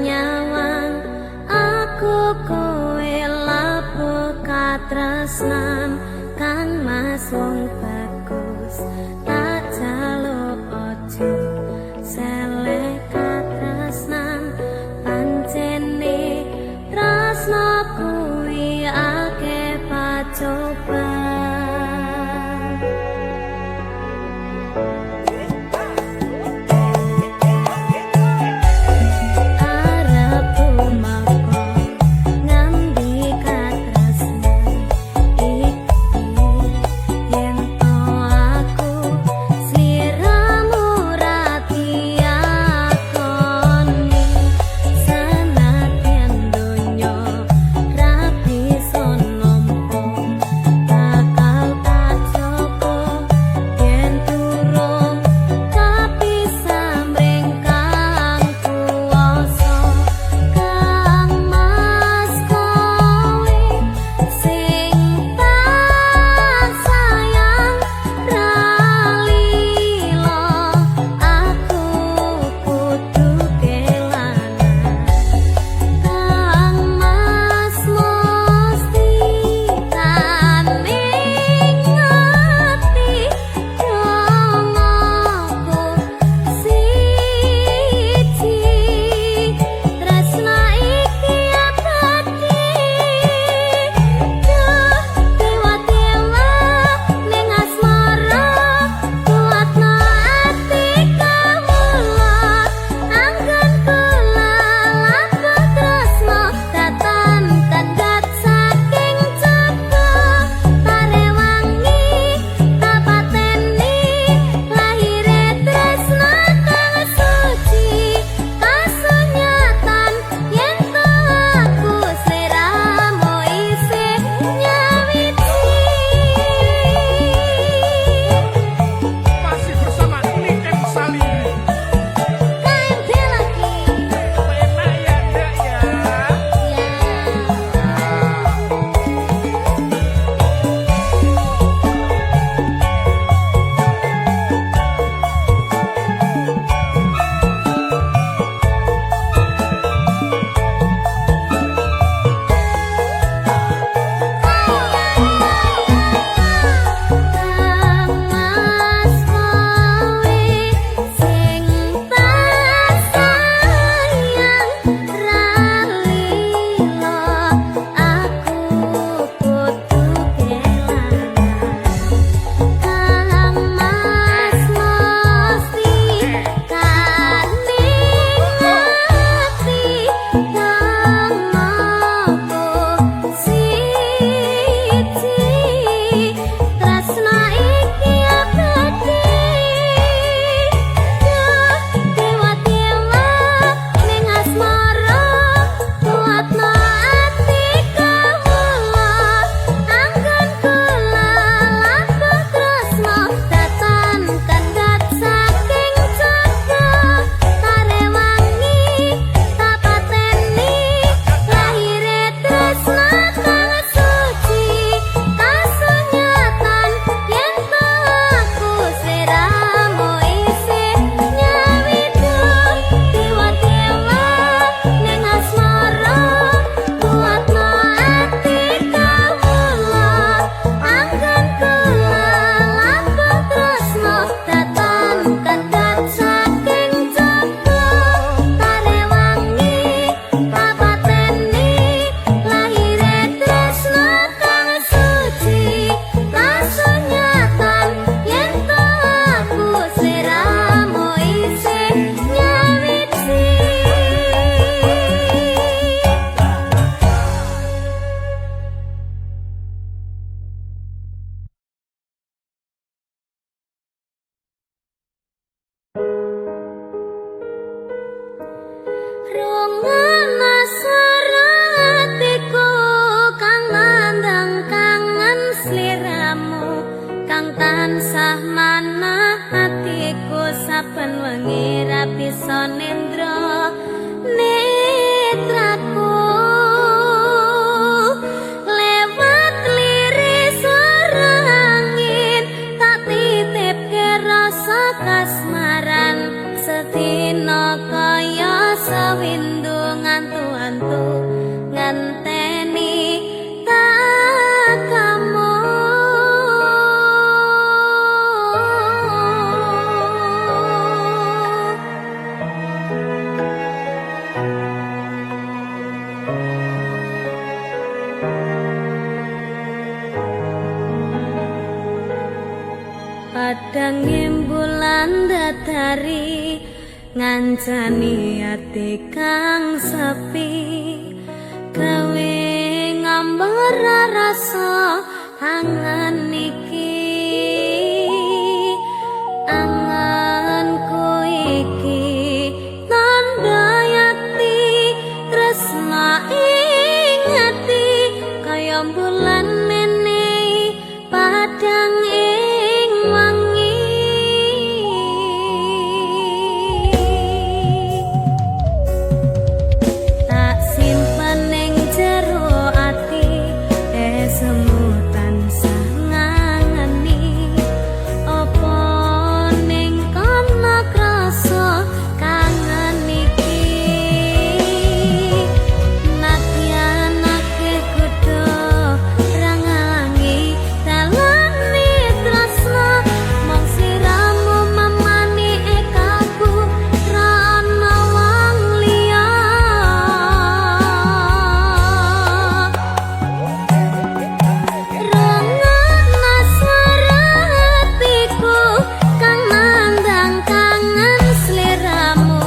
nyawang aku kowe lapo katresnan Kang Mas wong bagus tak jaluk ojo seleh katresnan pancene tresno kuwi akeh pacoban. Arep mako ngambi katresnan iki yen to aku sliramu ra diakoni senadyan donya ra bisa nampa bakal tak jaga yen durung kapisah mring kang kuwasa. Kang Mas kowe sing tak sayang ra lila aku kudu kelangan. Kang Mas mesti taning ati dongaku siji tresna iki abadi duh dewa-dewa ning asmara kuatna ati kawula anggon kula labuh tresna datan kandhat saking coba tarewangi tapateni lahire tresna kang suci kasunyatan yen to aku sliramu isih nyawiji. Masih bersama Niken Salindri. KMD lagi. Enak ya, Dek ya. Ya. Kang Mas kowe sing tak sayang ra lila aku kudu kelangan. Kang Mas mesti kaning ati dongaku siji tresna iki abadi duh dewa-dewa ning asmara kuatna ati kawula anggon kula labuh tresna datan kandhat saking coba tarewangi tapateni lahire tresna kang suci kasunyatan yen to aku sliramu isih nyawiji dewa-dewa ning asmara kuatna ati kawula anggon kula labuh tresna datan kandhat saking coba tarewangi tapateni lahire tresna kang suci kasunyatan yen to aku sliramu isih nyawiji. Rungokno swara atiku kang nandang kangen sliramu kang tansah manah atiku saben wengi ra bisa nendra netraku lewat liris suara angin tak titipke rasa kasmaran sedina kaya sewindu. ngantu-antu ngenteni takamu. Padang bulan datari ngancani ati kang sepi, gawe ngambar rasa angen iki. Angenku iki tandha yakti tresna ing ati, kaya bulan menehi padang ing wangi. Tak simpen ning jero ati, esemu tansah ngangeni. Apa ning kono krasa kangen iki? Nadyan akeh kutha ra ngalangi dalane tresna, mung sliramu mamani ekaku ra ana wong liya. Rungokno swara atiku kang nandang kangen sliramu,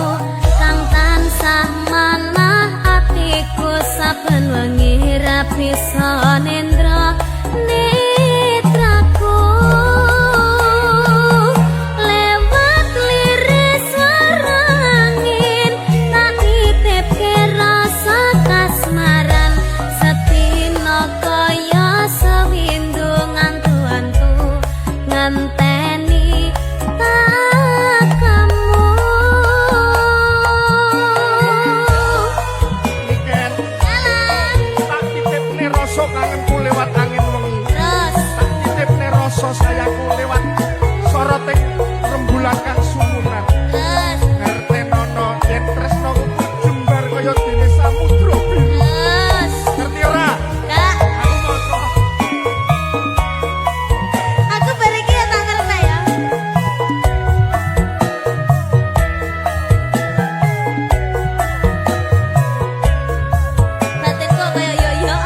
kang tansah manah atiku saben wengi ra bisa nendra netraku. Lewat liris swara angin tak titipke rasa kasmaran, sedina kaya sewindu ngantu-antu ngenteni takamu. Niken, tak titipne rasa kangenku lewat angin wengi. Terus Tak titipne rasa sayangku lewat soroting rembulan kang sumunar. Terus Ngertenono yen tresnaku jembar kaya dene samudra biru. Terus Ngerti ora? Kak, Aku maca. aku bar iki ya tak ngerti ya. Batinku kaya yo yo.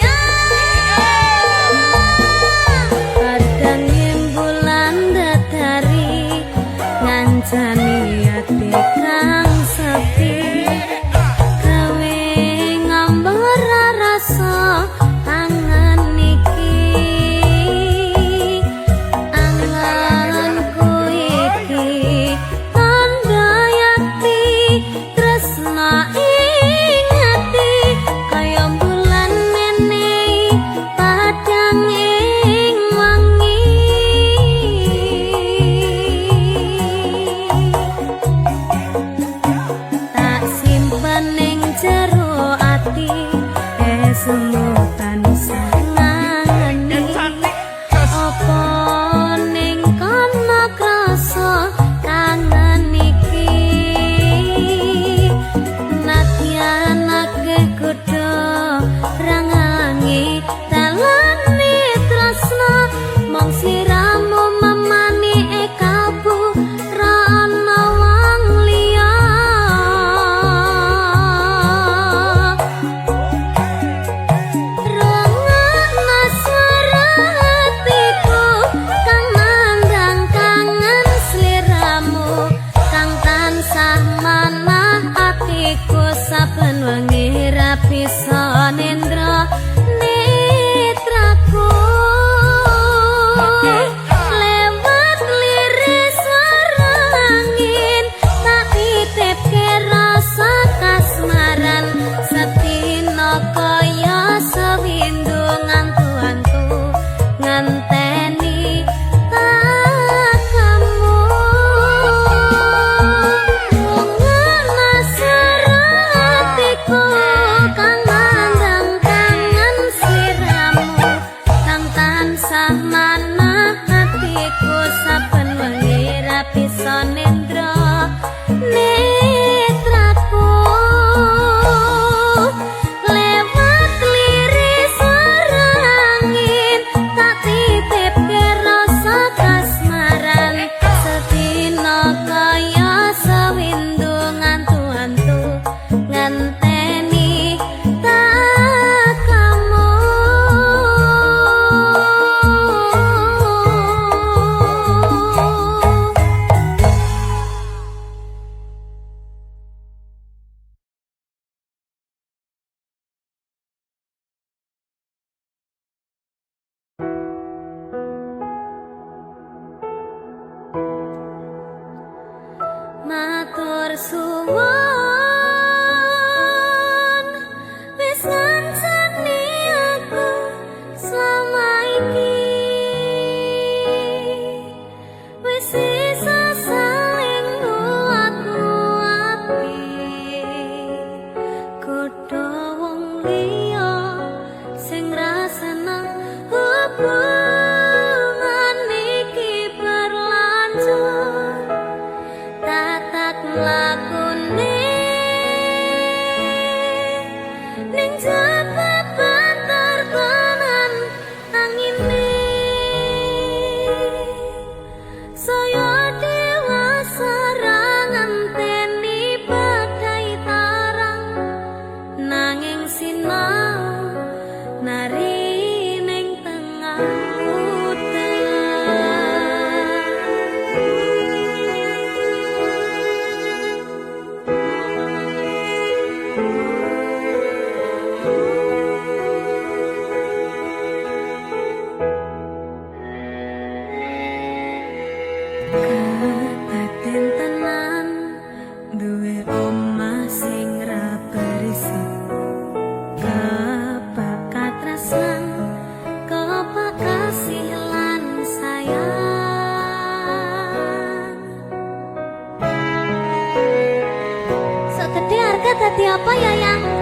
Ya. Padang bulan datari ngancani ati kang sepi, gawe ngambar rasa angen iki. Angenku iki tandha yakti tresna ing ati, kaya bulan menehi padang ing wangi. Tak simpen ning jero ati, esemu tansah ngangeni. Yen cantik, jos. Apa ning kono krasa kangen iki? Nadyan akeh kutha ra ngalangi dalane tresna, mung sliramu mamani ekaku ra ana wong liya. Rungokno swara atiku kang nandang kangen sliramu, kang tansah manah atiku saben wengi ra bisa nendra netraku. Lewat liris swara angin tak titipke rasa kasmaran, sedina kaya sewindu ngantu-antu ngenteni takamu. Rungokno swara atiku kang nandang kangen sliramu, kang tansah manah atiku saben wengi ra bisa nendra. Matur suwun wis ngancani aku selama iki. Wis isa saling nguat-nguati. Godho wong liya sing ra seneng hubungan iki berlanjut. Tatak lakune ning jaba banter tenan angine. Saya dewasa ra ngenteni badai tarang, nanging sinau nari ning tengah udan. Kedaten tenan duwe omah sing ra berisik. Kepak katresnan, kepak kasih lan sayang. Sok gede harga dadi apa ya, Yang?